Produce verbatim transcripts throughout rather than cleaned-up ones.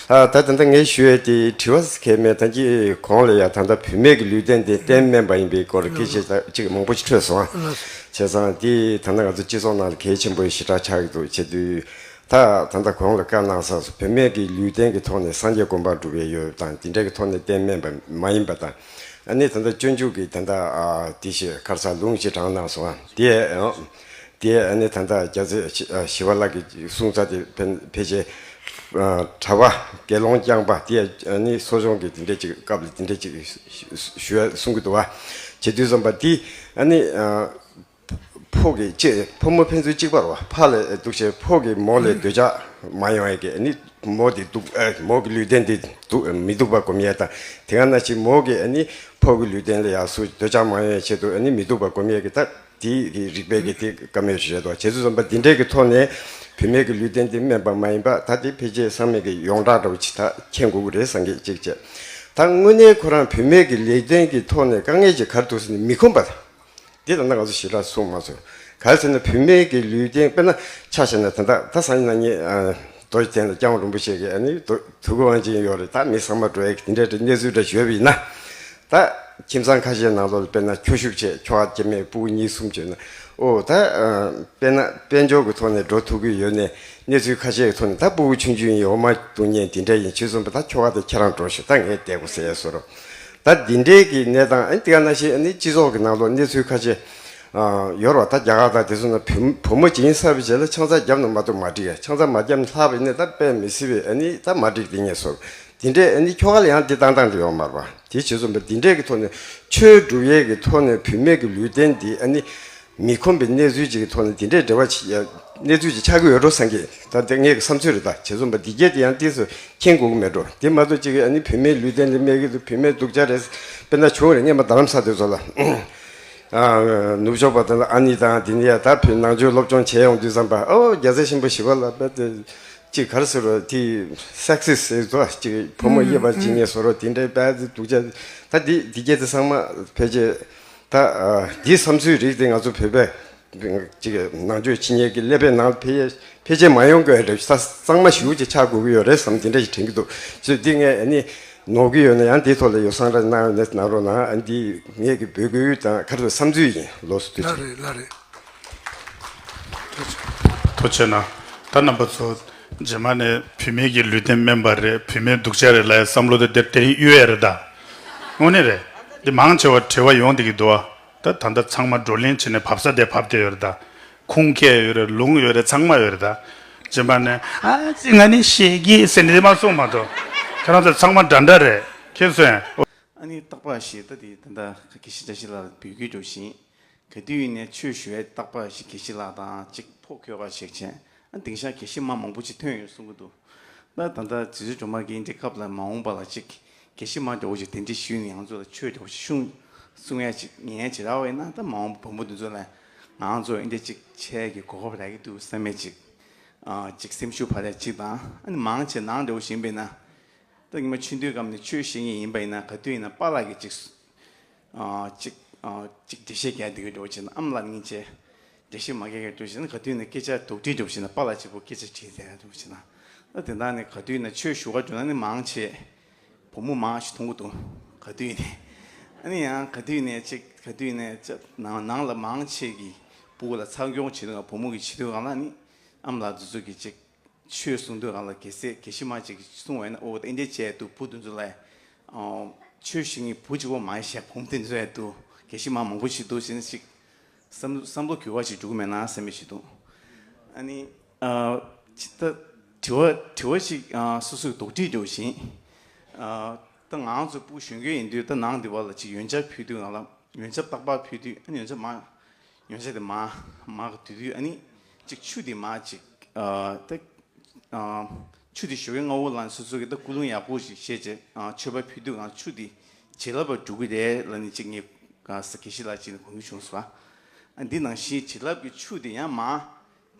ད་ད་ད་ལྟ་ངས་ཞུ་ཡས་དེ་དྲི་བ་གལ་མེད། ད་ཅི་གོང་ལ་ཡ་ད་ལྟ་བུད་མེད་ཀྱི་ལུས་རྟེན་དེ་གཏན་མེད་པ་ཡིན་པའི་སྐོར་སྐད་ཆ་ད་ཅིག་མང་པོ་ཞིག་འཕྲོས་སོང་ཨ། བྱས་ཙང་དེ་ད་ལྟ་ང་ཚོ་སྤྱི་ཚོགས་ནང་ལ་གལ་ཆེན་པོ་ཞེ་དྲག་ཆགས་ཀྱི་འདུག་བྱེད་དུས། ད་ད་ལྟ་གོང་ལ་བཀའ་གནང་ས་སོ་བུད་མེད་ཀྱི་ལུས་རྟེན་གྱི་ཐོག་ནས་སངས་རྒྱས་གོ་འཕང་སྒྲུབ་ཡས་ཡོད་དང་དེ་འདྲ་གི་ཐོག་ནས་གཏན་མེད་པ་མ་ཡིན་པ་དང་། ཨ་ནི་ད་ལྟ་སྤྱོད་འཇུག་གི་ད་ལྟ་ཨ་དེ་ཞེས་ཁར་ས་ལུང་ཞེས་དྲངས་གནང་སོང་ཨ། དེ་ཨ། དེ་ཨ་ནི་ད་ལྟ་རྒྱལ་སྲས་ཞི་ཞི་བ་ལྷ་གི་གསུང་ས་དེ་ཕན་ཕལ་ཆེར་ཨ་གྲྭ་པ་དགེ་སློང་རྐྱང་པ་དེ་ཨ་ནི་གསོ་སྦྱོང་གི་དེ་འདྲ་ཅིག་སྐབས་ལ་དེ་འདྲ་ཅིག་ཞུ་ཞུ་ཡ་གསུང་གི་འདུག་བ། བྱེད་དུས་ཙམ་པ་དེ་ཨ་ནི་ཨ་ཕོ་གི་ཅེ་ཕོ་མོ་ཕན་ཚུན་གཅིག་པ་རེད་བ། ཕ་ལ་འདུག་བྱས་ཕོ་གི་མོ་ལ་འདོད་ཆགས་མ་ཡོང་ཡ་གི་ཨ་ནི་མོ་དེ་འདུག་ཨ་མོ་གི་ལུས་རྟེན་དེ་འདུག་མི་འདུག་པ་སྒོམ་ཡ་དང་དེ་ག་ནང་བཞིན་མོ་གི་ཨ་ནི་ཕོ་གི་ལུས་རྟེན་ལ་ཡ་སུ་འདོད་ཆགས་མ་ཡོང་ཡ་ཆེད་དུ་ཨ་ནི་མི་འདུག་པ་སྒོམ་ཡ་གི་ད། དེའི་རིག་པའི་གི་དེ་བཀའ་མོལ་ཞིག་རེད་དོ། བྱེད་ཚུལ་བསམ་པ་འདི་འདྲའི་གི་ཐོག་ནས་བུད་མེད་ཀྱི་ལུས་རྟེན་དེ་དམན་པ་མ་ཡིན་པ་ད་དེ་ཕལ་ཆེར་ཚང་མས་གི་ཡོངས་གྲགས་འདྲ་བོ་ཅིག་ད་མཁྱེན་དགོས་ཀྱི་རེད་བསམ་གི་གཅིག་བྱས། ད་དངོས་གནས་ཁོ་རང་བུད་མེད་ཀྱི་ལུས་རྟེན་གྱི་ཐོག་ནས་དཀའ་ངལ་ཅིག་ག་རེ་འདུག་ཟེར་ན་མི་ཁོམ་པ་དེ་ད་ལྟ་ང་ཚོ་ཞེ་དྲག་གསུངས་མ་སོང་། ག་རེ་ཟེར་ན་བུད་མེད་ཀྱི་ལུས་རྟེན་དཔེར་ན་ཆ་བཞག་ན་ད་ད་ད་སང་ཉིན་གནངས་ཉིན་རྡོ་རྗེ་གདན་ལ་སྐྱབས་མགོན་རིན་པོ་ཆེ་གི་ཨ་ནི་ཐུགས་ཁུར་དབང་ཆེན་ཡོད་རེད། ད་མི་ཚང་མ་འགྲོ་ཡ་གི་དེ་འདྲའི་གནས་ཚུལ་འདྲ་ཞུས་པ་ཡིན་ན། ད་ཁྱིམ་ཚང་ཁ་ཤས་ནང་ལོགས་ལ་དཔེར་ན་ཁྱོ་ཤུག་བྱས་ཁྱོ་ག་སྐྱེ་དམན་ཕྲུ་གུ་གཉིས་གསུམ་བྱས་ན་ཨོ་ད་དཔེར་ན་དཔལ་འབྱོར་གྱི་ཐོག་ནས་འགྲོ་ཐུབ་ཀྱི་ཡོད་ནས་གནས་ཚུལ་ཁ་ཤས་ཀྱི་ཐོག་ནས་ད་ཕྲུ་གུ་ཆུང་ཆུང་ཡིན་འོ་མ་བཏུང་མཁན་དེ་འདྲ་ཡིན་བྱས་སོང་པ་ད་ཁྱོ་ག་དེ་ཁྱེད་རང་འགྲོ་ཤོག་ད་ངས་བསྡད་དགོས་ཟེར་ཡས་བཟོ་འདྲ། ད་འདི་འདྲའི་གི་གནས་སྟངས་ཨ་ནི་དེ་ག་ནང་བཞིན་ཨ་ནི་སྤྱི་ཚོགས་ཀྱི་ནང་ལོགས་གནས་ཚུལ་ཁ་ཤས་ཡོད་རེད་བ། ད་རྒྱ་གར་དང་དེ་ཚོ་ན་བུ་བུ་མོ་གཅིག་ཡིན་ཚར་བའི་རྗེས་ལ་ཆང་ས་བརྒྱབ་ན་མ་གཏོགས་མ་འགྲིག་ཡ། ཆང་ས་མ་བརྒྱབ་ན་ལྷག་པ་ཡིན་ན་ད་དཔེ་མི་སྲིད་པའི་ཨ་ནི་ད་མ་འགྲིག་དེ་ངས་སོ། དེ་འདྲས་ཨ་ནི་ཁྱོ་ག་ལ་ཡང་དེ་བཏང་བཏང་དེ་ཡོད་མ་རེད་པ། དེ་བྱས་སོང་པ་དེ་འདྲས་ཀྱི་ཐོག་ནས་ཆོས་སྒྲུབ་ཡས་ཀྱི་ཐོག་ནས་བུད་མེད་ཀྱི་ལུས་རྟེན་འདི་ཨ་ནི་མི་ཁོམ་པའི་གནས་ཚུལ་ཅིག་གི་ཐོག་ནས་དེ་འདྲས་འབྲེལ་བ་ཅིག་ཡ་གནས་ཚུལ་ཅིག་ཆགས་ཀྱི་ཡོད་འགྲོ་བསམ་གི། ད་དེ་ངའི་བསམ་ཚུལ་རེད། ད་བྱས་སོང་པ་འདི་གྱད་དེ་ཡང་ཏིས་སུ་མཁྱེན་དགོས་ཀྱི་མེད་འགྲོ། དེ་མ་གཏོགས་ཅིག་གི་ཨ་ནི་བུད་མེད་ལུས་རྟེན་ལ་སྨྲས་ཀྱི་འདུག་བུད་མེད་སྡུག་ཅག་རེད། དཔེར་ན་བྱུང་རེད། སྔོན་མ་རྡ་རམ་ས་དེ་ཚོ་ལ་ཨ་ནུབ་ཕྱོགས་པ་དེ་ལ་ཨ་ནི་དང་དེ་ནི་ཡ་ད་བུད་ནང་ཆོས་སློབ་སྦྱོང་བྱས་ཡོང་དུས་ཙམ་པ་ཨོ་རྒྱལ་སྲས་ཆེན་པོ་ཞི་བ་ལྷ་པད་དེ། ཅིག་ག་རེ་ཟེར་རོ་དེ་སེག་སི་སི་ཟེར་ཚོ་ཅིག་ཕོ་མོ་དབྱེ་བ་ཕྱེ་ཉེས་བཟོ་རོ་དེ་འདྲའི་དཔེ་དེ་སྡུག་ཅག་ད་དེ་དེ་གྱད་དེ་ཚང་མ་ཕལ་ཆེར་ད་ཨ་འདི་བསམ་ཚུལ་རིགས་དེ་ང་ཚོ་བོད་པས་ཅིག་ནང་ཆོས་ཕྱི་ཉལ་གྱི་ཀླད་པའི་ནང་ཕལ་ཕལ་ཆེར་མ་ཡོང་དགོས་རེད། ད་གཙང་མ་ཞེ་པོ་ཅིག་ཆགས་དགོས་ཀྱི་ཡོད་རེད་བསམ་དེ་འདྲ་ཞིག་དྲན་གྱི་འདུག་ཅིག་འདི་ངས་ཨ་ནི་ནོར་གྱི་ཡོད་ན་ཡང་འདིའི་ཐོག་ལ་ཡོ་བསྲང་ར་གནང་ཡོད་ན་གནང་རོགས་གནང་། ཨ་འདི་ངས་ཀྱི་འབོད་སྐུལ་དང་ག་རེ་བསམ་ཚུལ་ཡིན་ལོགས་སུ་དུས་ལ་ཚོད། རེད་ལ་རེད། ཐུགས་རྗེ་གནང་། ད་རྣམ་པ་ཚོ་རྗེས་མ་ནས་བུད་མེད་ཀྱི་ལུས་རྟེན་དམན་པ་རེད། བུད་མེད་སྡུག་ཅག་རེད་ལབ་ཡ་བསམ་བློ་དེ་དེར་དེ་རིང་གཡོལ་ཡ་རེད་ད། དངོས་གནས་རེད། འདི་མང་ཆེ་བ་དྲི་བ་ཡོང་བསྡད་ཀྱི་འདུག་ཨ། ད་ད་ལྟ་ཚང་མ་བགྲོ་གླེང་བྱས་ནས་བབས་ས་དེ་བབས་བསྡད་ཡོད་རེད་ད། ཁུངས་སྐྱེལ་ཡོད་རེད། ལུང་ཡོད་རེད། ཚང་མ་ཡོད་རེད་ད། རྗེས་མ་ནས་ཨ་ཙི་ང་ནི་ཞེད་ཀྱི་ཟེར་ནས་དེ་མ་གསུངས་མ་གཏོགས། ཁྱེད་རང་ཚོ་ཚང་མ་འདྲ་འདྲ་རེད། མཁྱེན་སོང་ངས། ཨ་ནི་རྟག་པར་ཞེས་ད་དེ་ད་ལྟ་དགེ་བཤེས་བཀྲ་ཤིས་ལགས་ལ་འབོད་སྐུལ་འགྲོ་བཞིན། ག་དུས་ཡིན་ནའི་ཆོས་ཞུ་བའི་རྟག་པར་ཞིག་དགེ་བཤེས་ལགས་དང་གཅིག་ཕོ་ཁྱོ་ག་ཞིག་བྱས། ཨ་དེང་སང་དགེ་བཤེས་མ་མང་པོ་ཅིག་ཐོན་ཡོད་གསུང་གི་འདུག་ད་ད་ལྟ་རྗེ་བཙུན་སྒྲོལ་མ་གིས་འདི་སྐབས་ལ་མ་འོངས་པ་ལ་ཅིག་དགེ་བཤེས་མ་འདྲ་བོ་ཞིག་གདན་འདྲེན་ཞུས་ནས་ང་ཚོ་ལ་ཆོས་འདྲ་བོ་ཞིག་གསུང་གསུང་ཡ་ཅིག་ཉན་ཡ་ཅིག་རག་པ་ཡིན་ན། ད་མ་འོངས་པ་བུ་མོ་འདི་ཚོ་ལ་ང་ཚོ་འདི་འདྲ་ཅིག་བྱེད་ཡ་གི་གོ་སྐབས་རག་གི་འདུག་བསམ་ཡ་ཅིག་ཨ་ཅིག་སེམས་ཤུགས་འཕར་ཡ་ཅིག་དང་། ཨ་ནི་མང་ཆེ་ནང་འདྲ་བོ་ཞིག་ཡིན་པ་ཡིན་ན། ད་ཉི་མ་ཆུང་དུས་སྐབས་ནས་ཆོས་བཤད་མཁན་ཡིན་པ་ཡིན་ན་ག་དུས་ཡིན་ན་པཱ་ལགས་ཀྱིས་ཅིག་ཨ་ཅིག་ཨ་ཅིག་འགྲེལ་བཤད་རྒྱག་བསྡད་ཀྱི་འདྲ་བོ་བྱས་ན། ཨ་མ་ལགས་སྙིང་རྗེ། འགྲེལ་བཤད་མ་རྒྱག་གི་འདྲ་བོ་བྱས་ན། ག་དུས་ཡིན་ན་སྐད་ཆ་དོག་དྲི་འདྲ་བོ་བྱས་ན་པཱ་ལགས་གཅིག་པོ་སྐད་ཆ་དྲིས་བསྡད་ཡ་འདྲ་བོ་བྱས་ན། ད་དེ་འདྲ་ནས་ག་དུས་ཡིན་ན་ཆོས་ཞུ་ག་འགྲོ་ན་ནི་མང་ཆེ་བུ་མོ་མང་ཞིག་མཐོང་གི་འདུག་ག་དུས་ཡིན་ནའི། ཨ་ནི་ཡང་ག་དུས་ཡིན་ནའི་ཅིག་ག་དུས་ཡིན་ནའི་ཅིག་ནང་ནང་ལ་མང་ཆེ་གི་སྤུ་གུ་ལ་ཚ་གྱང་བྱེད་དུས་སྒང་བུ་མོ་གི་བྱེད་དུས་སྒང་ལ་ནི་ཨ་མ་ལགས་འདི་ཚོ་གི་ཅིག་ཆོས་གསུང་དུས་སྒང་ལ་གལ་སྲིད་དགེ་བཤེས་མ་ཅིག་གསུང་བས་ན། ཨོ་ད་ཨེ་འདྲས་བྱས་འདུག་བུ་འདི་ཚོ་ལ་ཨ་ཆོས་ཞུ་མཁན་བུ་གཅིག་པོ་མ་ཡིན་ཞེས། བུ་མོ་འདི་ཚོ་ཡང་འདུག་དགེ་བཤེས་མ་མང་པོ་ཞིག་འདུག་ཟེར་ནས་ཅིག་བསམ་བསམ་བློ་འགྱུར་བ་ཞིག་འགྲོ་གི་མེད་ན་བསམ་པ་ཞིག་འདུག་ཨ་ནི་ཨ་ཅི་ད་དྲི་བ་དྲི་བ་ཞིག་ཨ་སོ་སོས་དོགས་འདྲི་འདྲ་བོ་བྱས། ཨ་ད་ང་ཚོ་སྤུ་གུ་གཞོན་སྐྱེས་ཡིན་དུས་ད་ནང་སྡེ་བ་ལ་ཅིག་ཡོན་ཆབ་ཕུལ་དུས་སྒང་ལ། ཡོན་ཆབ་རྟག་པར་ཕུལ་དུས། ཨ་ནི་ཡོན་ཆབ་མར་ཡོན་ཆབ་དེ་མར་མར་དུད་དུས། ཨ་ནི་ཅིག་ཆུ་དེ་མར་ཅིག་ཨ་ད་ཨ་ཆུ་དེ་ཞོགས་ཀས་སྔ་པོ་ལངས་སོ་སོ་གིས་ད་ཀུན་སློང་ཡག་པོ་ཞིག་བྱས་བྱས་ཨ་མཆོད་པ་ཕུལ་དུས་སྒང་ཆུ་དེ་བྱིན་རླབས་པ་འགྲོ་གི་རེད་ལབ་ནས་ཅིག་ངས་ཨ་ས་དགེ་བཤེས་ལགས་ཅིག་ནས་གོ་སྐབས་བྱུང་སོང་། ཨ་འདི་ནང་བཞིན་བྱིན་རླབས་ཀྱི་ཆུ་དེ་ཡང་མར་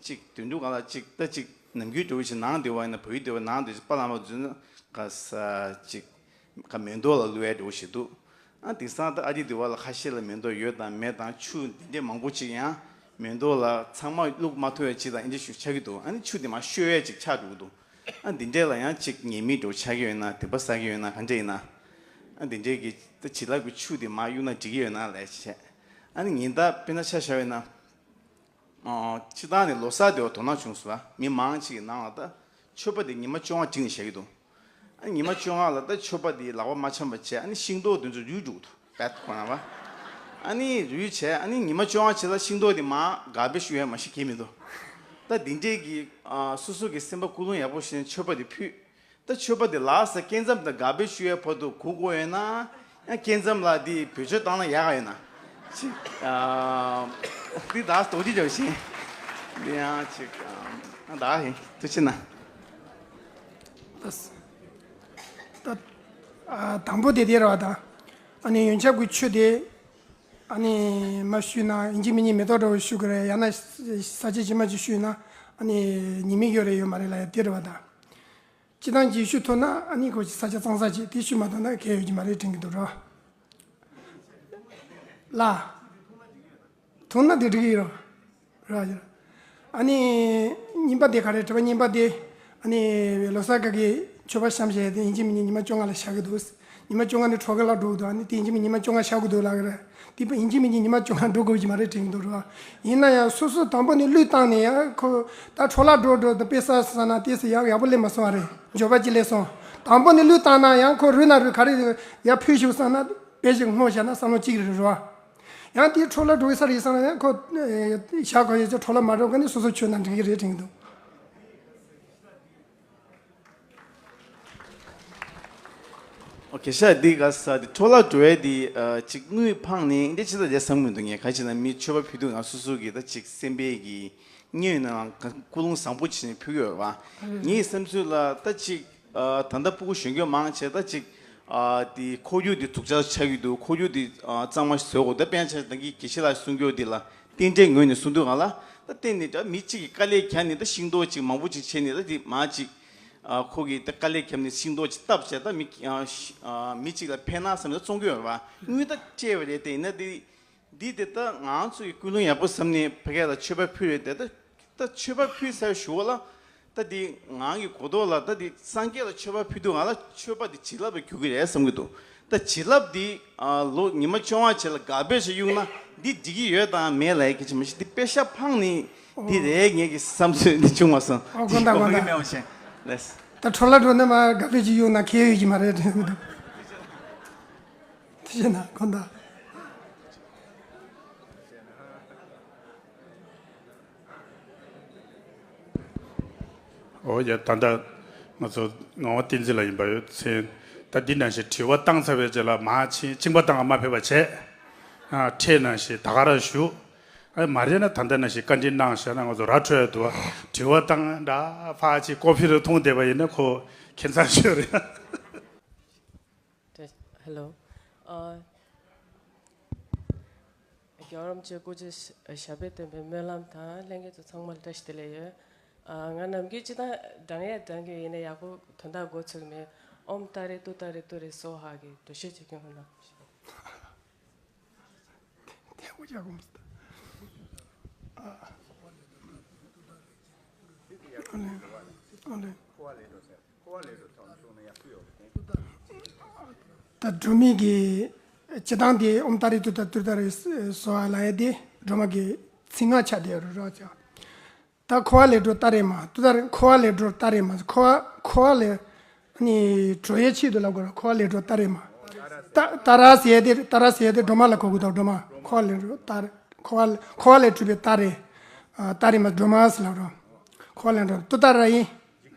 ཅིག་དོན་གྲུབ་སྒང་ལ་ཅིག་ད་ཅིག་ནམ་རྒྱུན་འདྲ་བོ་ཞིག་ནང་སྡེ་བ་ཡིན་ན། བོད་ཡིག་སྡེ་བ་ནང་སྡེ་བ་པཱ་ལགས་མ་འཛུལ་ན་ག་ས་ཅིག་ག་མེ་ཏོག་ལ་བླུགས་ཡ་འདྲ་བོ་ཞིག་འདུག་ཨ་དེང་སང་ད་ཨ་རི་སྡེ་བ་ལ་ཁ་ཤས་ལ་མེ་ཏོག་ཡོད་དང་མེད་དང་། ཆུ་འདི་འདྲས་མང་པོ་ཅིག་ཡང་མེ་ཏོག་ལ་ཚང་མ་བླུགས་མ་ཐུབ་ཡ་ཅིག་དང་ཨེ་འདྲས་ཞིག་ཆགས་ཀྱི་འདུག་ཨ་ནི་ཆུ་དེ་མར་བཤོས་ཡ་ཅིག་ཆགས་འགྲོ་གི་འདུག་ཨ་འདི་འདྲས་ལ་ཡང་ཅིག་ཉེས་དམིགས་འདྲ་བོ་ཆགས་ཀྱི་ཡོད་ན། དད་པ་བསགས་ཀྱི་ཡོད་ན། ག་འདྲས་ཡིན་ན། ཨ་འདི་འདྲས་ཀྱི་ད་བྱིན་རླབས་ཀྱི་ཆུ་དེ་མར་གཡུག་ན་འགྲིག་གི་ཡོད་ན་ལབ་བྱས། ཨ་ནི་ཉིན་ལྟར་དཔེར་ན་ཆ་བཞག་པ་ཡིན་ན། ཨོ། སྤྱིར་བཏང་ནས་ལོ་གསར་དེ་བ་དོ་སྣང་བྱུང་སོང་ལ། མི་མང་ཆེ་གི་ནང་ལ་ད་མཆོད་པ་དེ་ཉི་མ་བཅོ་ལྔ་བསྒྲིགས་ནས་བཞག་གི་འདུག་ཨ་ཉི་མ་བཅོ་ལྔ་ལ་ད་མཆོད་པ་དེ་ལག་པ་མ་འཆང་བ་བྱས། ཨ་ནི་ཤིང་ཏོག་དེ་ཚོ་རུལ་འགྲོ་གི་འདུག་བད་ཁོ་ན་བ། ཨ་ནི་རུལ་བྱས། ཨ་ནི་ཉི་མ་བཅོ་ལྔ་བྱས་ལ་ཤིང་ཏོག་དེ་མར་གར་བེཇ་གཡུག་ཡ་མ་གཞི་གང་ཡང་མི་འདུག་ད་འདི་འདྲས་ཀྱི་ཨ་སོ་སོ་གི་སེམས་པ་ཀུན་སློང་ཡག་པོ་བྱས་ནས་མཆོད་པ་དེ་ཕུལ། ད་མཆོད་པ་དེ་ལགས་སོ་སྐས་མཚམས་དང་གར་བེཇ་གཡུག་ཡའི་བར་དུ་སྒུག་དགོས་ཡོད་ན། ཡང་སྐས་མཚམས་ལ་དེ་བེད་སྤྱོད་བཏང་ན་ཡག་ག་ཡོད་ན། ཅིག་ཨ། འདི་ད་རྡོག་རྡོག་ཅིག་བྱས་ཤིང་། འདི་ཡང་ཅིག་ཨ། ད་ཧེ་ཐུགས་ཆེ་གནང་། ད་ཨ་དང་པོ་དེ་དེ་རེད་བ་ད། ཨ་ནི་ཡོན་ཆབ་ཀྱི་ཆུ་དེ་ཨ་ནི་མར་གཡུགས་ན་ཡིན་གཅིག་མིན་གཉིས་མེ་ཏོག་འདྲ་བོ་ཤོར་གི་རེད། ཡང་ན་ས་ཆ་ཇི་མ་ཇི་གཡུགས་ན་ཨ་ནི་ཉེས་དམིགས་ཡོད་རེད་ཡོད་མ་རེད་ལབ་ཡ་དེ་རེད་བ་ད། སྤྱིར་བཏང་གཅིག་གཡུག་ཐུབ་ན་ཨ་ནི་ཁོ་ཅིག་ས་ཆ་གཙང་ས་ཅིག་དེ་གཡུག་མ་ཐུབ་ན་གལ་ཡོད་ཀྱི་མ་རེད་དྲན་གྱི་འདུག་རོ། ལ། ཐུབ་ན་དེ་འགྲིག་གི་ཡོད་རོ། ར་ཡ། ཨ་ནི་གཉིས་པ་དེ་ག་རེ་དྲི་བ་གཉིས་པ་དེ། ཨ་ནི་ལོ་གསར་ག་གི་མཆོད་པ་བཤམས་བྱས་དེ་ཡིན་གཅིག་མིན་གཉིས་ཉི་མ་བཅོ་ལྔ་ལ་བཞག་གི་འདུག་ཉི་མ་བཅོ་ལྔ་ནི་འཕྲོ་བརླག་འགྲོ་གི་འདུག་ཨ་ནི་དེ་ཡིན་གཅིག་མིན་ཉི་མ་བཅོ་ལྔ་བཞག་དགོས་འདུག་ལབ་གི་རེད། དེ་ཡིན་གཅིག་མིན་གཉིས་ཉི་མ་བཅོ་ལྔ་འགྲོ་དགོས་ཀྱི་མ་རེད་དྲན་གྱི་འདུག་རོ། ཡིན་ན་ཡང་སོ་སོ་དང་པོ་ནས་བློས་བཏང་ནས་ཡང་ཁོ་ད་འཕྲོ་བརླག་འགྲོ་འགྲོ་དང་དཔེ་ས་ས་ན་དེ་སི་ཡག་ཡག་པོ་སླེབས་མ་སོང་བ་རེད། འབྱོར་པ་ཅི་སླེབས་སོང་། དང་པོ་ནས་བློས་བཏང་ན་ཡང་ཁོ་རུལ་ན་རུལ་ག་རེ་ཡ་ཕུལ་ཞུགས་བསམ་ན་དཔེ་ཞིག་སྔོ་བཞག་ན་བསམ་བློ་གཅིག་རེད་རོ། ཡང་དེ་འཕྲོ་བརླག་འགྲོ་གི་ས་རེད་བསམ་ན་ཡང་ཁོ་བཞག་དགོས་ཡོད་ཚེ་འཕྲོ་བརླག་མ་འགྲོ་ག་ནས་སོ་སོ་ཆོས་ན་འགྲིག་གི་རེད་དྲན་གྱི་འདུག་ཨོ་ཁེ་ཤ་འདི་ག་ས་འདི་འཕྲོ་བརླག་འགྲོ་ཡས་འདི་ཨ་ཅིག་དངུལ་འཕངས་ནས་འདི་ཅི་ལྟར་བྱས་བསམ་གྱི་འདུག་ངས་ག་ཅི་ན་མི་མཆོད་པ་ཕུལ་དུས་ང་སོ་སོ་གི་ད་ཅིག་སེམས་པའི་གི་སྙིང་ནང་ཀུན་སློང་བཟང་པོ་བྱས་ནས་ཕུལ་གྱི་ཡོད་རེད་བ། ངའི་བསམ་ཚུལ་ལ་ད་ཅིག་ཨ་ད་ལྟ་ཕྲུ་གུ་གཞོན་སྐྱེས་མང་ཆེ་ད་ཅིག་ཨ་དེ་ཁོར་ཡུག་དེ་དུག་ཆགས་ཆགས་ཀྱི་འདུག་ཁོར་ཡུག་དེ་ཨ་གཙང་མ་ཞིག་བཟོ་དགོས། ད་དཔེར་ན་ཆ་བཞག་ན་དེང་གི་དགེ་བཤེས་ལགས་གསུང་རྒྱུ་དེ་ལ་རྟེན་འབྲེལ་ངོས་ནས་གསུང་དུས་ག་ལ། ད་བརྟེན་ནས་ད་མི་གཅིག་གིས་དཀའ་ལས་བརྒྱབ་ནས་ད་ཤིང་ཏོག་ཅིག་མང་པོ་ཅིག་བྱས་ནས་ད་དེ་མ་ཅིག་ཨ་ཁོ་གིས་ད་དཀའ་ལས་བརྒྱབ་ནས་ཤིང་ཏོག་ཅིག་བཏབ་བྱས་ད་མི་ཨ་ཤི་ཨ་མི་གཅིག་ལ་ཕན་ན་བསམ་ནས་གསུང་གི་ཡོད་རེད་བ། དངུལ་ད་སྤྲད་པ་རེད། དེ་ཡིན་ན་དེ་འདི་དེ་ད་ང་ཚོ་ཡི་ཀུན་སློང་ཡག་པོ་བསམ་ནས་ཕ་གི་ལ་མཆོད་པ་ཕུལ་རེད་དེ། ད་ད་མཆོད་པ་ཕུལ་ཚར་ཞུ་བ་ལ། ད་འདི་ང་གི་གོ་རྟོགས་ལ་ད་འདི་སངས་རྒྱས་ལ་མཆོད་པ་ཕུལ་དུས་ང་ལ་མཆོད་པ་འདི་བྱིན་རླབས་ལ་འགྱུར་གི་རེད་བསམ་གི་འདུག་ད་བྱིན་རླབས་འདི་ཨ་ལོ་ཉི་མ་བཅོ་ལྔ་བྱས་ལ་གར་བེཇ་གཡུགས་ན་འདི་འགྲིག་གི་ཡོད་དང་མེད་ལབ་ཡ་གི་ཅི་མ་ཤེས། འདི་པེ་ཤ་འཕངས་ནི་འདི་རེད། ངས་གི་བསམ་ཚུལ་འདི་བྱུང་མ་སོང་། ཨོ་དགོངས་དག་དགོངས་དག་མེད་བ་ཤེས་ལེས། ད་འཕྲོ་བརླག་འགྲོ་ན་མ་གར་བེཇ་གཡུགས་ན་ཁེ་ཡོད་ཀྱི་མ་རེད་དྲན་གི་འདུག་དེ་བྱས་ན་དགོངས་དག་འོ་ཡ། ད་ལྟ་ང་ཚོ་ངག་དབང་བསྟན་འཛིན་ལགས་ཡིན་པ་ཡོད་ཚེ། ད་འདི་ནང་བཞིན་དྲི་བ་བཏང་ཚར་བའི་རྗེས་ལ་མར་ཕྱིན་གཅིན་པ་བཏང་ག་མ་ཕེབས་པ་བྱས། ཨ་ཁྲལ་ནང་བཞིན་ད་ག་རང་བཞུགས། ཨ་མ་རེད་ན་ད་ལྟ་ནང་བཞིན་བཀའ་འདྲི་གནང་བཞག་ན་ང་ཚོ་ར་འཕྲོད་ཡ་འདུག་བ། དྲི་བ་བཏང་འདྲ་ཕར་ཕྱིན་ཀོ་ཕི་རུ་མཐོང་བསྡད་པ་ཡིན་ན་ཁོ་ཁྱད་མཚར་ཤོས་རེད། ཧེ་ལོ། ཨ། རྒྱལ་བ་རིན་པོ་ཆེ་སྐུ་ཕྱྭ་ཞབས་པད་བརྟན་པའི་སྨོན་ལམ་དང་ལྷན་རྒྱས་ཚོ་ཚང་མ་ལ་བཀྲ་ཤིས་བདེ་ལེགས་ཡོད། ཨ། ང་ནམ་རྒྱུན་སྤྱིར་བཏང་བགྲང་ཡས་བགྲང་གི་ཡིན་ན་ཡག་པོ་དོན་དག་གོ་ཚོད་མེད། ཨོཾ་ཏཱ་རེ་ཏུཏྟཱ་རེ་ཏུ་རེ་སྭཱ་ཧཱ་གི་འགྲེལ་བཤད་བྱེད་མཁན་ཧོ་ན། དེ་འུ་ཅག་གོམས་སྟེ། ཨ་ལེ། ཨ་ལེ། ད་སྒྲོལ་མའི་གི་སྤྱི་བཏང་དེ་ཨོཾ་ཏཱ་རེ་ཏུཏྟཱ་ཏུཏྟཱ་རེ་སྭཱ་ཧཱ་ལབ་ཡ་དེ་སྒྲོལ་མ་གི་ཚིག་ངག་ཆགས་བསྡད་ཡོད་རེད་རོ་ཅག་ད་འཁོར་བ་ལས་སྒྲོལ་ཏཱ་རེ་མ་ཏུཏྟཱ་རེ། འཁོར་བ་ལས་སྒྲོལ་ཏཱ་རེ་མ། འཁོར་བ་འཁོར་བ་ལས་ནི་གྲོལ་ཡའི་ཆེད་དུ་ལབ་དགོས་རེད། འཁོར་བ་ལས་སྒྲོལ་ཏཱ་རེ་མ། ཏ་ཏཱ་ར་ཟེར་ཡ་དེ་ཏཱ་ར་ཟེར་ཡ་དེ་སྒྲོལ་མ་ལ་གོ་དགོས་དང་སྒྲོལ་མ། འཁོར་བ་ལས་སྒྲོལ་ཏཱ་རེ། འཁོར་བ་འཁོར་བ་ལས་གྲུབ་པའི་ཏཱ་རེ། ཨ་ཏཱ་རེ་མ་སྒྲོལ་མ་ཟེར་ལབ་རོ། འཁོར་བ་ལས་སྒྲོལ་ཏུཏྟཱ་ར་ཡིན།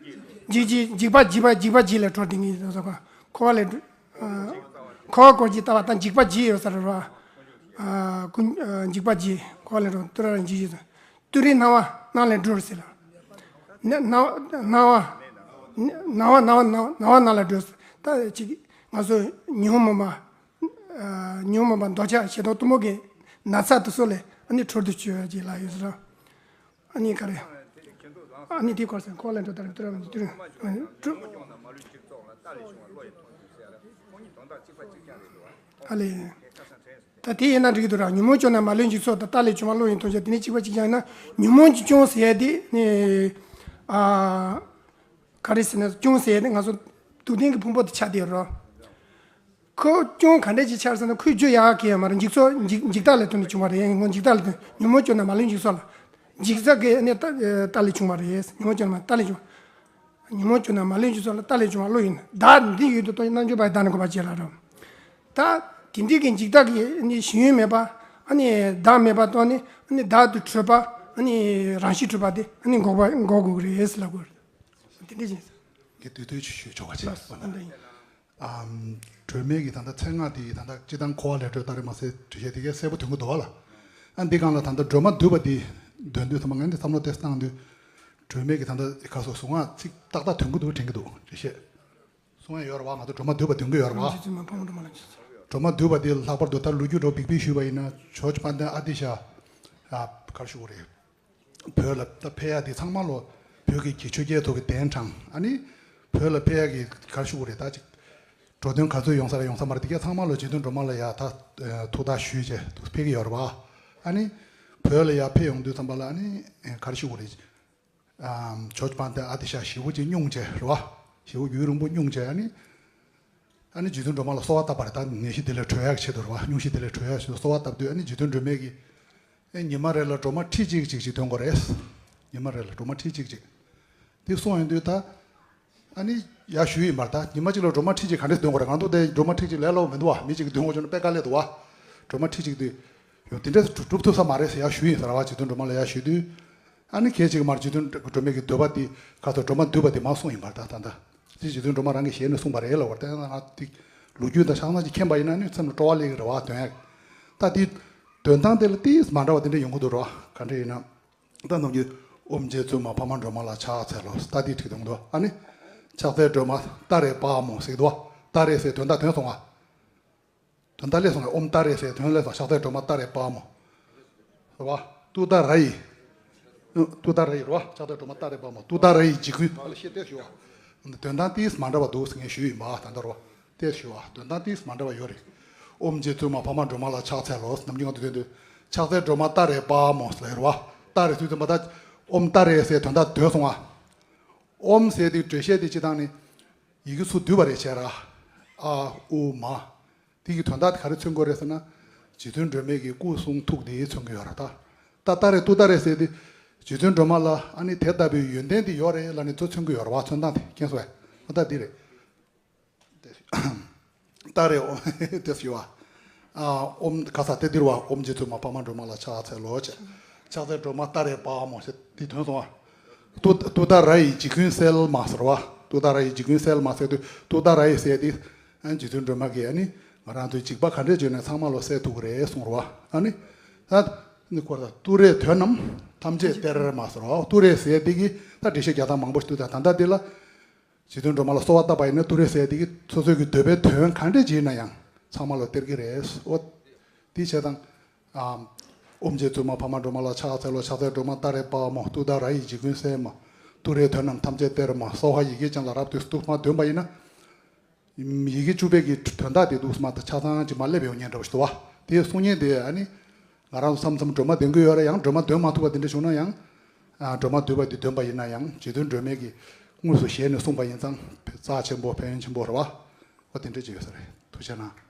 འཇིགས་འཇིགས་འཇིགས་པ་འཇིགས་པ་འཇིགས་པ་འཇིགས་ལས་སྒྲོལ་དེ་ངེས་སོ་སོ་ག་འཁོར་བ་ལས་སྒྲོལ། ཨ་འཁོར་བ་སྐོར་གྱི་ལྟ་བ་དང་འཇིགས་པ་འཇིགས་ཡོད་ས་རེད་རོ། ཨ་ཀུན་ཨ་འཇིགས་པ་འཇིགས། འཁོར་བ་ལས་སྒྲོལ་ཏུ་ར་ར་འཇིགས་ཡོད་ས། ཏུ་རེ་སྣང་བ་སྣང་ལས་སྒྲོལ་ཟེར་ལ། ནི་སྣང་སྣང་བ་ནི་སྣང་བ་སྣང་བ་སྣང་སྣང་བ་སྣང་ལས་སྒྲོལ་ཟེར། ད་ཅིག་ང་ཚོ་ཉོན་མོངས་པ་ཨ་ཉོན་མོངས་པ་འདོད་ཆགས་ཞེ་སྡང་གཏི་མུག་གི་ན་ཚ་དེ་ཚོ་ལས་ཨ་ནི་གྲོལ་དུ་བཅུག་ཅེས་ལ་ཡོད་ཟེར། ཨ་ནི་ག་རེ། ཨ་ནི་དེ་སྐོར་ཟེར་འཁོར་བ་ལས་སྒྲོལ་ཏཱ་རེ་ཏུ་ར་ར་འཇིགས་ཏུ་རེ་ཨ་ནི་སྒྲོལ། ཨ་ལེ། ད་དེ་ཡིན་ན་འགྲིག་གི་འདུག་ར། ཉོན་མོངས་སྐྱོང་ན་མ་ལུས་འཇིག་ཚོགས་དང་། རྟག་ལས་བྱུང་བ་བློ་ཡིས་མཐོང་བྱ། དེ་ནི་གཅིག་པ་གཅིག་རྐྱང་ཡིན་ན། ཉོན་མོངས་ཀྱིས་སྐྱོང་ཟེར་ཡ་དེ་ནི་ཨ་ ག་རེ་ཟེར་ན་སྐྱོན་ཟེར་ནས་ང་ཚོ་སྡུག་བདེན་གྱི་ཕུང་པོ་དེ་ཆགས་བསྡད་ཡོད་རེད། ཁོ་སྐྱོན་ག་འདྲས་ཅིག་ཆགས་ཟེར་ན་ཁོའི་རྒྱུ་ཡག་གི་ཡོད་མ་རེད། འཇིག་ཚོགས་འཇིག་འཇིག་ལྟ་ལ་བརྟེན་ནས་བྱུང་བ་རེད། ཡང་ངོ་འཇིག་ལྟ་ལ་བརྟེན་ཉོན་མོངས་སྐྱོན་དང་མ་ལུས་འཇིག་ཚོགས་ལ། འཇིག་ཚོགས་ཀྱི་ནི་ལྟ་ལྟ་ལས་བྱུང་བ་རེད། ཉོན་མོངས་སྐྱོན་དང་མ་ལུས་འཇིག་ཚོགས་ལ་ལྟ་ལས་བྱུང་བ། ཉོན་མོངས་སྐྱོན་དང་མ་ལུས་འཇིག་ཚོགས་ལ་ལྟ་ལས་བྱུང་བ་བློ་ཡིན། བདག་འདི་ཡོད་དུ་རྟོགས་ཤིང་རྣལ་འབྱོར་པ་ཡི་བདག་ནི་འགོད་པར་བྱེད་ལ་རོ། ད་དེ་འདྲའི་གི་འཇིག་ལྟ་གི་ནི་ཞེན་ཡུལ་མེད་པ། ཨ་ནི་བདག་མེད་པ་དང་ནི་ཨ་ནི་བདག་ཏུ་གྲུབ་པ། ཨ་ནི་རང་བཞིན་གྲུབ་པ་དེ་ཨ་ནི་འགོག་པ་འགོག་དགོས་ཀྱི་རེད་ཟེར་ལབ་དགོས་རེད། དེ་འདྲ་ཞིག་ཡིན། ངས་དུས་དུས་ཆུ་ཞུས་ཆོག་པ་བྱས། ལགས་སོ། ཨ་འདྲ་ཡིན། ཨམ། སྒྲོལ་མའི་གི་ད་ལྟ་མཚན་སྔགས་དེ་ད་ལྟ་སྤྱིར་བཏང་འཁོར་བ་ལས་སྒྲོལ་ཏཱ་རེ་མ་ཟེར་འགྲེལ་བཤད་དེ་གའི་གསལ་པོ་དོན་གྱི་འདུག་བ་ལ། ཨ་འདི་སྒང་ལ་ད་ལྟ་སྒྲོལ་མ་འདུས་པ་འདི་འདོན་དུས་ཚང་མ་ངས་འདི་བསམ་བློ་དེ་བཏང་དུས། སྒྲོལ་མའི་གི་ད་ལྟ་ག་སོ་གཟུངས་སྔགས་ཚིག་ཏག་ཏག་དོན་གྱི་འདུག་དྲན་གྱི་འདུག་འགྲེལ་བཤད། གསུང་ཡ་ཡོད་རེད་བ། ང་ཚོ་སྒྲོལ་མ་འདུས་པ་འདོན་གྱི་ཡོད་རེད་བ། རྗེ་བཙུན་མ་ཕག་མོ་སྒྲོལ་མ་ལ་མཆོད། སྒྲོལ་མ་འདུས་པ་འདི་ལྷག་པར་དུ་ད་ལོ་རྒྱུས་འདྲ་བོ་བིག་བིག་ཞུས་པ་ཡིན་ན་ཇོརྗ་དཔལ་ལྡན་ཨ་ཏི་ཤ། ཨ་ག་རེ་ཞུ་དགོས་རེད། བོད་ལ་ད་ཕེབས་ཡ་དེ་ཚང་མ་ལོ་བོད་ཀྱི་གི་ཆོས་རྒྱལ་ཚོ་གི་གདན་དྲངས། ཨ་ནི་བོད་ལ་ཕེབས་ཡ་གི་ག་རེ་ཞུ་དགོས་རེད། ད་ཅིག་འགྲོ་དོན་ག་ཚོད་ཡོང་ས་རེད་ཡོང་ས་མ་རེད། དེ་གས་ཚང་མ་ལོ་རྗེ་བཙུན་སྒྲོལ་མ་ལ་ཡ་ད་ཐུགས་ཐག་ཞུས་བྱས་ཕེབས་ཀྱི་ཡོད་རེད་བ། ཨ་ནི་བོད་ལ་ཡ་ཕེབས་ཡོང་དུས་ཙམ་པ་ལ་ཨ་ནི་ག་རེ་ཞུ་དགོས་རེད། ཨམ། ཇོརྗ་དཔལ་ལྡན་ཨ་ཏི་ཤ་ཞེ་པོ་ཅིག་སྙུང་བྱས་རེད་བ། ཞེ་པོ་ཡུན་རིང་པོ་སྙུང་བྱས། ཨ་ནི། ཨ་ནི་རྗེ་བཙུན་སྒྲོལ་མ་ལ་གསོལ་བ་བཏབ་པ་རེད། ད་ནད་གཞི་དེ་ལས་གྲོལ་ཡག་ཆེད་དུ་རེད་བ། སྙུང་གཞི་དེ་ལས་གྲོལ་ཡག་ཆེད་དུ་གསོལ་བ་བཏབ་དུས། ཨ་ནི་རྗེ་བཙུན་སྒྲོལ་མས་ཀྱིས། ཨེ་ཉི་མ་རེ་ལ་སྒྲོལ་མ་ཁྲི་གཅིག་ཅིག་ཅིག་འདོན་དགོས་རེད། ཉི་མ་རེ་ལ་སྒྲོལ་མ་ཁྲི་གཅིག་ཅིག་དེ་གསུངས་ཡོང་དུས་ད། ཨ་ནི་ཡར་ཞུས་ཡིན་པར། ད་ཉི་མ་གཅིག་ལ་སྒྲོལ་མ་ཁྲི་གཅིག་ག་འདྲས་འདོན་དགོས་རེད། ང་ཚོ་དེ་སྒྲོལ་མ་ཁྲི་གཅིག་ལས་སླ་པོ་མི་འདུག་བ། མི་གཅིག་གིས་འདོན་དགོས་བྱུང་ན་དཔེ་དཀའ་ལས་འདུག་བ། སྒྲོལ་མ་ཁྲི་གཅིག་དེ། ཡོད་དེ་འདྲས་སུ་གྲུབ་ཐུབ་ས་མ་རེད་ཟེར་ཡར་ཞུས་ཡིན་ཟེར་བ། རྗེ་བཙུན་སྒྲོལ་མ་ལ་ཡར་ཞུས་དུས། ཨ་ནི་ཁྱེད་ཅིག་མར་རྗེ་བཙུན་སྒྲོལ་མའི་གི་འདུས་པ་དེ་ག་ཚོད་སྒྲོལ་མ་འདུས་པ་དེ་མར་གསུངས་ཡིན་པར། ད་ད་ད་དེ་རྗེ་བཙུན་སྒྲོལ་མ་རང་གི་ཞལ་ནས་གསུངས་པ་རེད་ལབ་པར། དེ་ང་དེ་ལོ་རྒྱུས་དང་ཆ་ཚང་ཅིག་མཁྱེན་པ་ཡིན་ན་ནི་སེམས་ལ་སྤྲོ་བ་སླེབས་ཀྱི་རེད་བ། དོན་ཡག་ད་དེ་འདོན་སྟངས་དེ་ལ་ཏིས་མ་འདྲ་བ་དེ་འདྲ་ཡོང་གི་འདུག་རེད་བ། ག་འདྲ་ཡིན་ན། ད་ནམ་རྒྱུན་ཨོཾ་རྗེ་བཙུན་མ་འཕགས་མ་སྒྲོལ་མ་ལ་ཕྱག་འཚལ་ལོ། ད་དེ་ཁྲིད་དང་འདུག་ཨ་ནི། ཕྱག་འཚལ་སྒྲོལ་མ་ཏཱ་རེ་དཔལ་མོ་ཟེར་གྱི་འདུག་བ། ཏཱ་རེ་ཟེར་དོན་དག་དོན་སོང་ང་། དོན་དག་སླེབས་སོང་ངས། ཨོཾ་ཏཱ་རེ་ཟེར་དོན་སླེབས་སོང་། ཕྱག་འཚལ་སྒྲོལ་མ་ཏཱ་རེ་དཔལ་མོ། རེད་བ། ཏུཏྟཱ་ར་ཡི། ཏུཏྟཱ་ར་ཡི་རེད་བ། ཕྱག་འཚལ་སྒྲོལ་མ་ཏཱ་རེ་དཔལ་མོ། ཏུཏྟཱ་ར་ཡི་འཇིགས་ཀུན། ཨ་ལ་ཤེས་ཏེ་ཞུ་བ། དོན་དག་ཏིས་མ་འདྲ་བ་འདུག་ཟེར་ངས་ཞུས་ཡིན་པ་ད་ལྟ་རེད་བ། ཏེ་ཞུ་བ། དོན་དག་ཏིས་མ་འདྲ་བ་ཡོད་རེད། ཨོཾ་རྗེ་བཙུན་མ་འཕགས་མ་སྒྲོལ་མ་ལ་ཕྱག་འཚལ་ལོ། ནམ་རྒྱུན་ང་ཚོ་དོན་དུ། ཕྱག་འཚལ་སྒྲོལ་མ་ཏཱ་རེ་དཔལ་མོ་ཟེར་རེད་བ། ཏཱ་རེ་ཟེར་དུས་ཙམ་པ་ད། ཨོཾ་ཏཱ་རེ་ཟེར་དོན་དག་དོན་སོང་ང་། ཨོཾ་ཟེར་དེ་འགྲེལ་བཤད་དེ་སྤྱིར་བཏང་ནི། ཡི་གེ་ཚོ་བསྡུས་པ་རེད་བྱས་ར། ཨ། ཨུ། མ། དེ་གི་དོན་དག་དེ་ག་རེ་མཚོན་གྱི་རེད་ཟེར་ན། རྗེ་བཙུན་སྒྲོལ་མའི་གི་སྐུ་གསུང་ཐུགས་དེ་མཚོན་གྱི་ཡོད་རེད་ད། ད་ཏཱ་རེ་ཏུཏྟཱ་རེ་ཟེར་དེ། རྗེ་བཙུན་སྒྲོལ་མ་ལ་ཨ་ནི་དེ་ལྟ་བུའི་ཡོན་ཏན་དེ་ཡོད་རེད་ལབ་ནས་ཚོ་མཚོན་གྱི་ཡོད་རེད་བ། མཚོན་སྟངས་དེ་མཁྱེན་སོང་ངས། ཨ་ད་འདི་རེད། ཏཱ་རེ་ཨོ། དེ་ཞུ་བ། ཨ། ཨོཾ་ག་ས་དེ་འདིར་བ། ཨོཾ་རྗེ་བཙུན་མ་འཕགས་མ་སྒྲོལ་མ་ལ་ཕྱག་འཚལ་ལོ་ཅེས། ཕྱག་འཚལ་སྒྲོལ་མ་ཏཱ་རེ་དཔལ་མོ་ཞེས་དེ་དོན་སོང་བ། ཏུ་ཏུཏྟཱ་ར་ཡི་འཇིགས་ཀུན་སེལ་མ་ཟེར་བ། ཏུཏྟཱ་ར་ཡི་འཇིགས་ཀུན་སེལ་མ་ཟེར་དུས་ཏུཏྟཱ་ར་ཡི་ཟེར་དེ། ཨ་རྗེ་བཙུན་སྒྲོལ་མ་གིས་ཨ་ནི་ང་རང་ཚོའི་འཇིགས་པ་ག་འདྲས་བྱུང་ནས་ཚང་མ་ལོ་སེལ་ཐུབ་ཀྱི་རེད་གསུངས་རེད་བ། ཨ་ནི། ད་ནི་སྐོར་ད་ཏུ་རེའི་དོན་རྣམས་ཐམས་ཅད་སྟེར་མ་ཟེར་བ། ཏུ་རེ་ཟེར་དེ་གིས་ད་འགྲེལ་བཤད་རྒྱག་སྟངས་མང་པོ་ཞིག་འདུག་ད་ད་ལྟ་འདི་ལ། རྗེ་བཙུན་སྒྲོལ་མ་ལ་གསོལ་བ་བཏབ་པ་ཡིན་ན་ཏུ་རེ་ཟེར་དེ་གིས་སོ་སོའི་གི་འདོད་པའི་དོན་ག་འདྲས་ཅིག་ཡིན་ན་ཡང་ཚང་མ་ལོ་སྟེར་གི་རེད། འོ། དེ་བྱས་ཙང་། ཨ། ཨོཾ་རྗེ་བཙུན་མ་འཕགས་མ་སྒྲོལ་མ་ལ་ཕྱག་འཚལ་ལོ། ཕྱག་འཚལ་སྒྲོལ་མ་ཏཱ་རེ་དཔལ་མོ། ཏུཏྟཱ་ར་ཡི་འཇིགས་ཀུན་སེལ་མ། ཏུ་རེའི་དོན་རྣམས་ཐམས་ཅད་སྟེར་མ། གསོལ་བ་ཡི་གེ་ཅན་ལ་རབ་ཏུ་གཏུགས་མ་འདོན་པ་ཡིན་ན། ཡི་གེ་བཅུ་པའི་གི་དོན་དག་དེ་འདུག་སེ་མར་ཆ་ཚང་ཅིག་མར་སླེབས་ཡོང་མཁན་འདྲ་བོ་ཞིག་འདུག་བ། དེ་གསུང་མཁན་དེ་ཨ་ནི། ང་རང་ཚོ་མཚམས་མཚམས་སྒྲོལ་མ་འདོན་གི་ཡོད་རེད། ཡང་སྒྲོལ་མ་འདོན་མ་ཐུབ་པ་དེ་འདྲ་བྱུང་ན་ཡང་། ཨ། སྒྲོལ་མ་འདུས་པ་དེ་འདོན་པ་ཡིན་ན་ཡང་རྗེ་བཙུན་སྒྲོལ་མས་ཀྱིས་དངོས་སུ་ཞལ་ནས་གསུངས་པ་ཡིན་ཙང་རྩ་ཆེན་པོ་ཕན་ཡོན་ཆེན་པོ་རེད་བ། འོ་དེ་འདྲ་ཅིག་ཡོད་ས་རེད། ཐུགས་རྗེ་གནང་།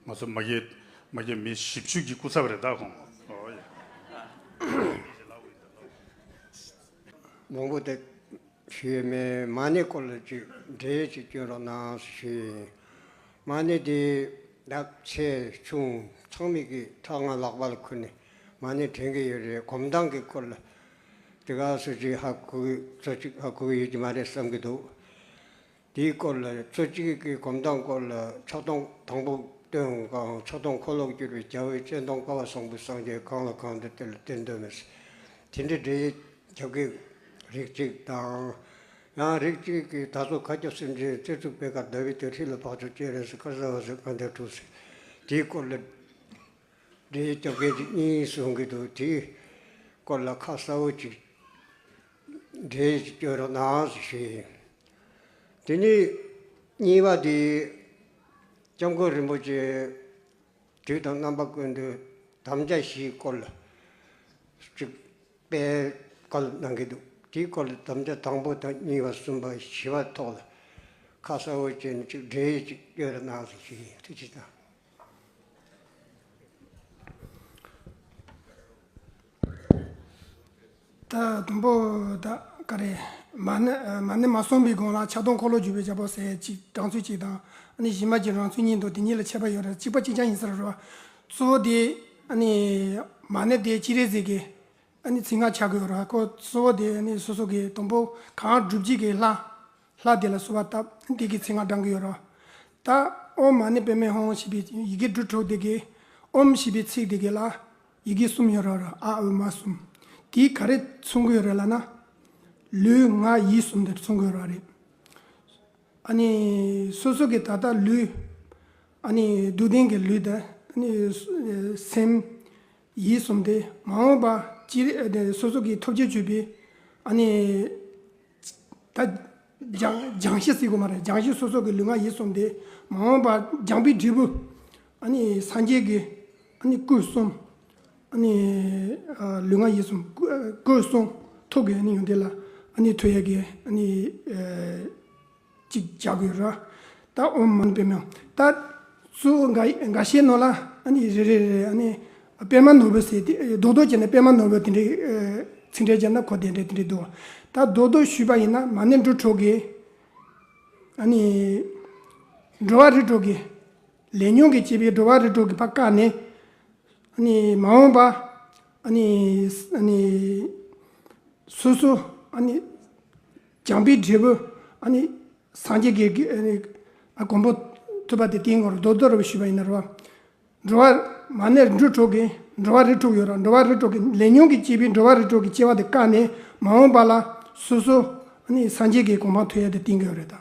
ང་ཚོ་མ་གི་མ་གི་མི་བཞི་བཅུ་གི་སྐུ་ཚབ་རེད་ད་ཁོང་། ཨོ་ཡ། མང་པོ་དེ་ཞུས་མེད། མ་ཎི་སྐོར་ལ་ཅིག་འགྲེལ་ཅིག་སྐྱོན་རོགས་གནང་ཞུས་ཡིན། མ་ཎི་དེ་ད་ཆེ་ཆུང་ཚང་མས་ཀྱི་ཕྲག་ང་ལག་པ་ལ་ཁུར་ནས་མ་ཎི་འདྲེན་གྱི་ཡོད་རེད། སྒོམ་སྟངས་ཀྱི་སྐོར་ལ་དེ་ག་སུ་ཅིག་ཧ་གོ་གི་ཚོ་ཅིག་ཧ་གོ་གི་ཡོད་ཀྱི་མ་རེད་བསམ་གྱི་འདུག་དེའི་སྐོར་ལ་ཚོ་གཅིག་གི་སྒོམ་སྟངས་སྐོར་ལ་ཕྱག་སྟོང་དང་པོ་སྟོན་གང་། ཕྱག་སྟོང་འཁོར་ལོ་བསྒྱུར་བའི་རྒྱལ་བའི་སྤྱན་སྟོང་དཔའ་བོ་བཟང་པོའི་སངས་རྒྱས་གང་ལ་གང་འདུལ་དེ་ལ་བསྟན་དོན་མེད། དེ་འདྲའི་འགྲེལ་རྒྱབ་ཀྱི་རིགས་གཅིག་དང་། ཡང་རིགས་གཅིག་གིས་ད་གཟོད་མཁའ་ཁྱབ་སེམས་ཅན་རྩེ་གཅིག་པའི་ཁར་ཟླ་བའི་དུས་ཁྲི་ལ་བག་ཆགས་སྤྱན་རས་གཟིགས་ཁ་ཟེར་བ་ཟེར་གང་དེ་གྲུབ་ཟེར། དེའི་སྐོར་ལ་འགྲེལ་རྒྱབ་མཁན་གཅིག་གཉིས་གསུང་གི་འདུག་དེའི་སྐོར་ལ་ཁ་གསལ་བོ་ཅིག་འགྲེལ་སྐྱོན་རོགས་གནང་ཞེས་ཞུས་ཡིན། དེ་ནས་གཉིས་པ་དེ་ སྐྱབས་མགོན་རིན་པོ་ཆེ་དུས་དང་རྣམ་པ་ཀུན་ཏུ་དམ་བཅའ་བཞིའི་སྐོར་ལ་ཅིག་དཔེ་བཀའ་སློབ་གནང་གི་འདུག་དེའི་སྐོར་ལ་དམ་བཅའ་དང་པོ་དང་གཉིས་པ་གསུམ་པ་བཞི་པ་ཐོག་ལ་ཁ་གསལ་བོ་བྱས་ནས་ཅིག་འགྲེལ་ཡིག་ཅིག་ཡོད་ན་གནང་ཟིན་ཞུ་ཡིན། ཐུགས་རྗེ་ཆེ་གནང་། ད་དུམ་བུ་ད་ག་རེ། མ་ཎི་མ་ཎི་མ་གསུངས་པའི་གོང་ལ་ཕྱག་སྟོང་འཁོར་ལོ་བསྒྱུར་བའི་རྒྱལ་པོ་ཟེར་ཅིག་གྲངས་ཚུལ་གཅིག་དང་། ཨ་ནི་གཞི་མ་གྱི་རང་ཚུལ་གཉིས་འདུག་དེ་གཉིས་ལ་ཁྱད་པར་ཡོད་རེད། གཅིག་པ་གཅིག་རྐྱང་ཡིན་ས་རེད་བ། གཙོ་བོ་དེ་ཨ་ནི་མ་ཎི་དེ་སྤྱན་རས་གཟིགས་ཀྱི་ཨ་ནི་མཚན་སྔགས་ཆགས་ཀྱི་ཡོད་རེད་བ། ཁོ་གཙོ་བོ་དེ་ཨ་ནི་སོ་སོ་གི་དུམ་བུ་གང་སྒྲུབ་བྱེད་ཀྱི་ལྷ། ལྷ་དེ་ལ་གསོལ་བ་བཏབ། དེ་གི་མཚན་སྔགས་བགྲང་གི་ཡོད་རེད། ད་ཨོཾ་མ་ཎི་པདྨེ་ཧཱུྃ་ཞེས་པའི་ཡི་གེ་འབྲུ་དྲུག་དེ་གི་ཨོཾ་ཞེས་པའི་ཚིག་དེ་གི་ལ་ཡི་གེ་གསུམ་ཡོད་རེད། ཨ་ཨོ་མ་གསུམ། དེ་ག་རེ་མཚོན་གི་ཡོད་རེད་ལབ་ན། ལུས་ངག་ཡིད་གསུམ་དེ་མཚོན་གི་ཡོད་རེད། ཨ་ནི་སོ་སོ་གི་ད་ལྟ་ལུས། ཨ་ནི་སྡུག་བདེན་གྱི་ལུས་དང་། ཨ་ནི་སེམས། ཡིད་གསུམ་དེ་མ་འོངས་པ་སྤྱིར་སོ་སོ་གི་ཐོབ་བྱ་སྤྱོད་པའི་ཨ་ནི་ད་སྦྱང་སྦྱང་གཞི་ཟེར་དགོས་མ་རེད། སྦྱང་གཞི་སོ་སོ་གི་ལུས་ངག་ཡིད་གསུམ་དེ་མ་འོངས་པ་སྦྱངས་པའི་འབྲས་བུ། ཨ་ནི་སངས་རྒྱས་ཀྱི་ཨ་ནི་སྐུ་གསུམ། ཨ་ནི་ལུས་ངག་ཡིད་གསུམ་སྐུ་གསུམ་ཐོག་གི་ཨ་ནི་ཡོན་ཏན་ལ་ཨ་ནི་ཐོབ་ཡས་ཀྱི་ཨ་ནི། ཅིག་བྱ་དགོས་ར། ད་ཨོཾ་མ་ཎི་པདྨེ། ད་སུ་འགའ་འགའ་ཤས་ནང་ལ་ཨ་ནི་རེ་རེ་རེ་ཨ་ནི་པདྨ་ནོར་བུ་ཟེར་ཏེ་རྡོག་རྡོག་བྱས་ན་པདྨ་ནོར་བུ་དེ་འདྲའི་ཚིག་འགྲེལ་བྱས་ན་ཁོ་དེ་འདྲའི་དེ་འདྲའི་འདུག་ད་རྡོག་རྡོག་ཞུས་པ་ཡིན་ན་མ་ཎི་འབྲུ་དྲུག་གི་ཨ་ནི་འགྲོ་བ་རིགས་དྲུག་གི་ལས་ཉོན་གྱིས་བསྐྱེད་པའི་འགྲོ་བ་རིགས་དྲུག་གི་ཕར་བཀག་ནས། ཨ་ནི་མ་འོངས་པ་ཨ་ནི་ཨ་ནི་སོ་སོ་ཨ་ནི་སྦྱངས་པའི་འབྲས་བུ་ཨ་ནི་སངས་རྒྱས་ཀྱི་ཨ་ནི་གོ་འཕང་ཐོབ་པ་དེ་བསྟན་དགོས་རེད། རྡོག་རྡོག་རེ་བ་ཞུས་པ་ཡིན་ན་རེད་བ། འགྲོ་བ་མ་ཎི་འབྲུ་དྲུག་གི་འགྲོ་བ་རིགས་དྲུག་ཡོད་རེད། འགྲོ་བ་རིགས་དྲུག་གི་ལས་ཉོན་གྱིས་བསྐྱེད་པའི་འགྲོ་བ་རིགས་དྲུག་གི་སྐྱེ་བ་དེ་བཀག་ནས་མ་འོངས་པ་ལ་སོ་སོ་ཨ་ནི་སངས་རྒྱས་ཀྱི་གོ་འཕང་ཐོབ་ཡ་དེ་བསྟན་གྱི་ཡོད་རེད་ད།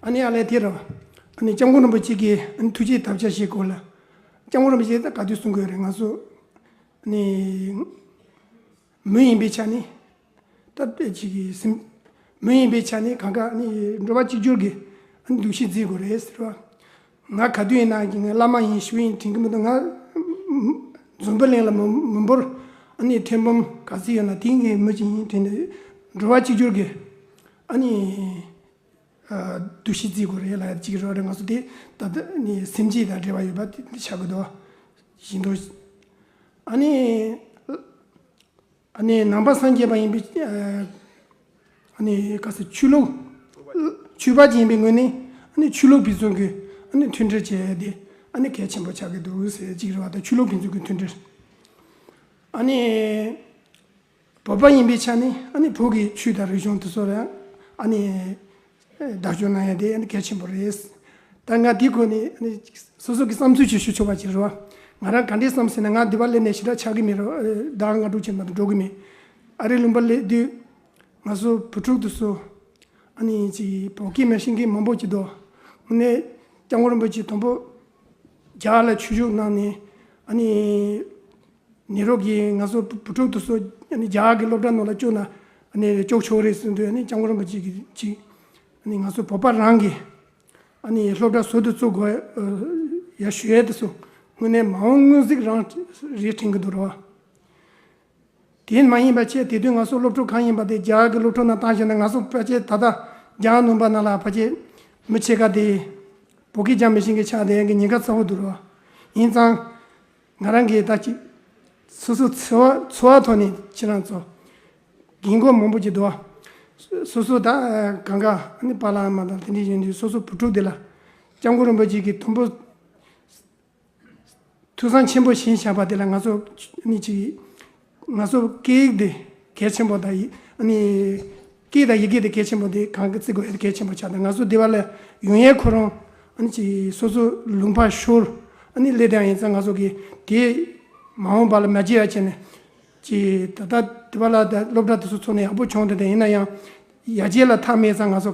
ཨ་ནི་ཨ་ལས་དེ་ར། ཨ་ནི་སྐྱབས་མགོན་རིན་པོ་ཆེ་གིས་ཨ་ནི་ཐུགས་རྗེའི་དམ་བཅའ་བཞེས་སྐོར་ལ། སྐྱབས་མགོན་རིན་པོ་ཆེ་ད་ག་དུས་གསུང་གི་ཡོད་རེད། ང་ཚོ་ཨ་ནི་མི་ཡིན་པའི་ཆ་ནས་ད་དཔེ་ཅིག་གི་སེམས། མི་ཡིན་པའི་ཆ་ནས་གང་ག་ཨ་ནི་འགྲོ་བ་གཅིག་གྱུར་གྱི་ཨ་ནི་འདུ་ཤེས་འཛིན་དགོས་རེད་ཟེར་བ། ང་ག་དུས་ཡིན་ན་ང་བླ་མ་ཡིན་ཞུ་ཡིན་དྲན་གྱི་མི་འདུག་ང་འཛམ་བུ་གླིང་ལ་མི་མི་འབོར་ཨ་ནི་ཐེར་འབུམ་ག་ཚོད་ཡོད་ན་དེའི་ངའི་མི་ཅིག་ཡིན་དྲན་ནས་འགྲོ་བ་གཅིག་གྱུར་གྱི་ཨ་ནི། འདུ་ཤེས་བརྩི་དགོས་རེད་ལབ་ཡ་གཅིག་རེད་བ། ང་ཚོ་དེ་ད་ལྟ་ནི་སེམས་བསྐྱེད་དང་འབྲེལ་བ་ཡོད་པ་དེ་འདི་ཆགས་ཀྱི་འདུག་བ། བཞིན་དུ། ཨ་ནི། ཨ་ནི་ནང་པ་སངས་རྒྱས་པ་ཡིན་པའི། ཨ་ནི་ག་ས་ཆོས་ལུགས། ཆོས་པ་ཅིག་ཡིན་པའི་ངོས་ནས་ཨ་ནི་ཆོས་ལུགས་ཕན་ཚུན་གྱི་ཨ་ནི་མཐུན་སྒྲིལ་བྱས་ཏེ་ཨ་ནི་གལ་ཆེན་པོ་ཆགས་ཀྱི་འདུག་ཟེར་གཅིག་རེད་བ། ད་ཆོས་ལུགས་ཕན་ཚུན་གྱི་མཐུན་སྒྲིལ། ཨ་ནི། བོད་པ་ཡིན་པའི་ཆ་ནས་ཨ་ནི་བོད་ཀྱི་ཆོས་དང་རིག་གཞུང་དེ་ཚོ་ལ་ཨ་ནི་བདག་སྐྱོང་གནང་ཡ་དེ་ཨ་ནི་གལ་ཆེན་པོ་རེད། ད་ང་དེའི་སྐོར་ནས་ཨ་ནི་སོ་སོ་གི་བསམ་ཚུལ་ཅིག་ཞུ་ཆོག་པ་ཅིག་རེད་བ། ང་རང་ག་འདྲས་བསམ་ཟེར་ན་ང་འདི་པར་སླེབས་ནས་ཞེ་དྲག་ཆགས་ཀྱི་མེད་རེད། ཟླ་ལྔ་དྲུག་ཅིག་མ་གཏོགས་འགྲོ་གི་མེད། ཨ་རིའི་ལུང་པར་སླེབས་དུས་ང་ཚོ་བུ་ཕྲུག་དེ་ཚོ་ཨ་ནི་ཅིག་བོད་སྐད་མ་ཤེས་མཁན་མང་པོ་ཅིག་འདུག་དངོས་གནས་སྐྱབས་མགོན་རིན་པོ་ཆེ་དང་པོ་རྒྱ་གར་ལ་ཆོས་ཞུགས་གནང་ནས་ཨ་ནི། ནེ་རོ་གིས་ང་ཚོ་བུ་ཕྲུག་དེ་ཚོ་ཨ་ནི་རྒྱ་གར་གྱི་སློབ་གྲྭ་ནང་ལ་བཅུག་ན་ཨ་ནི་བཅུག་ཆོག་རེད་ཟེར་དུས། ཨ་ནི་སྐྱབས་མགོན་རིན་པོ་ཆེ་གིས་ཅིག་ཨ་ནི་ང་ཚོ་བོད་པ་རང་གིས་ཨ་ནི་སློབ་གྲྭ་ཟུར་དུ་བཙུགས་དགོས་ཡ་ཞུ་ཡས་དེ་ཚོ་དངོས་གནས་མ་འོངས་སྔོན་གཟིགས་རང་རེད་དྲན་གྱི་འདུག་རེད་བ། དེ་མ་ཡིན་པ་བྱས་དེ་དུས་ང་ཚོ་སློབ་ཕྲུག་གང་ཡིན་པ་དེ་རྒྱ་གར་གྱི་སློབ་ཕྲུག་ནང་བཏང་བྱས་ན་ང་ཚོ་ཕལ་ཆེར་ད་ལྟ་རྒྱ་གར་ནང་པ་ནང་ལ་ཕལ་ཆེར་མི་ཕྱེད་ཀ་དེ་བོད་སྐད་རྒྱག་མི་ཤེས་མཁན་ཆགས་བསྡད་ཡ་གི་ཉེན་ཁ་ཚ་བོ་འདུག་རེད་བ། ཡིན་ཙང་། ང་རང་གིས་ད་ཅིག་སོ་སོ་འཚོ་བ་འཚོ་བ་ཐོག་ནས་ཁྱེད་རང་ཚོ་རྒན་གོག་མང་པོ་ཅིག་འདུག་བ། སོ་སོ་ད་གང་ག་ཨ་ནི་པཱ་ལགས་ཨ་མ་དང་དེ་འདྲ་ཡིན་དུས་སོ་སོ་བུ་ཕྲུག་དེ་ལ་སྐྱབས་མགོན་རིན་པོ་ཆེ་གིས་དུམ་བུ་ཐུགས་བསམ་ཆེན་པོ་བཞེས་བཞག་པ་དེ་ལ་ང་ཚོ་ཨ་ནི་ཅིག་ང་ཚོ་སྐད་ཡིག་དེ་གལ་ཆེན་པོ་དང་ཡི་ཨ་ནི་སྐད་དང་ཡི་གེ་དེ་གལ་ཆེན་པོ་དེ་གང་གི་བརྩི་དགོས་ཡ་དེ་གལ་ཆེན་པོ་ཆགས་དང་། ང་ཚོ་འདི་བ་ལ་ཡོང་ཡས་ཁོ་རང་ཨ་ནི་ཅིག་སོ་སོ་ལུང་པ་ཤོར་ཨ་ནི་སླེབས་དང་ཡིན་ཙང་ང་ཚོ་གི་དེ་མ་འོངས་པ་ལ་མ་བརྗེད་ཡ་བྱས་ནས་ཅིག་ད་ལྟ་འདི་བ་ལ་ད་སློབ་གྲྭ་དེ་ཚོ་ཚོགས་ནས་ཡག་པོ་བྱུང་དེ་དང་ཡིན་ན་ཡང་། ཡར་རྒྱས་ལ་མཐའ་མེད་ཙང་ང་ཚོ་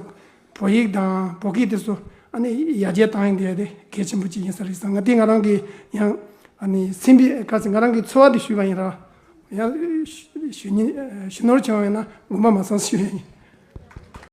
བོད་ཡིག་དང་བོད་སྐད་དེ་ཚོ་ཨ་ནི་ཡར་རྒྱས་བཏང་ཡིན་དེ་དེ་གལ་ཆེན་པོ་ཅིག་ཡིན་ས་རེད་བསམ། ང་དེ་ང་རང་གི་ཡང་ཨ་ནི་སེམས་པའི་ག་ཚོད་ང་རང་གི་ཚོར་བ་དེ་ཞུས་པ་ཡིན་ར། ཡང་ཞུ་ཉེ་ཞུ་ནོར་བྱུང་བ་ཡིན་ན་དགོངས་པ་མ་ཚོམས་ཞུ་ཡ་ཡིན།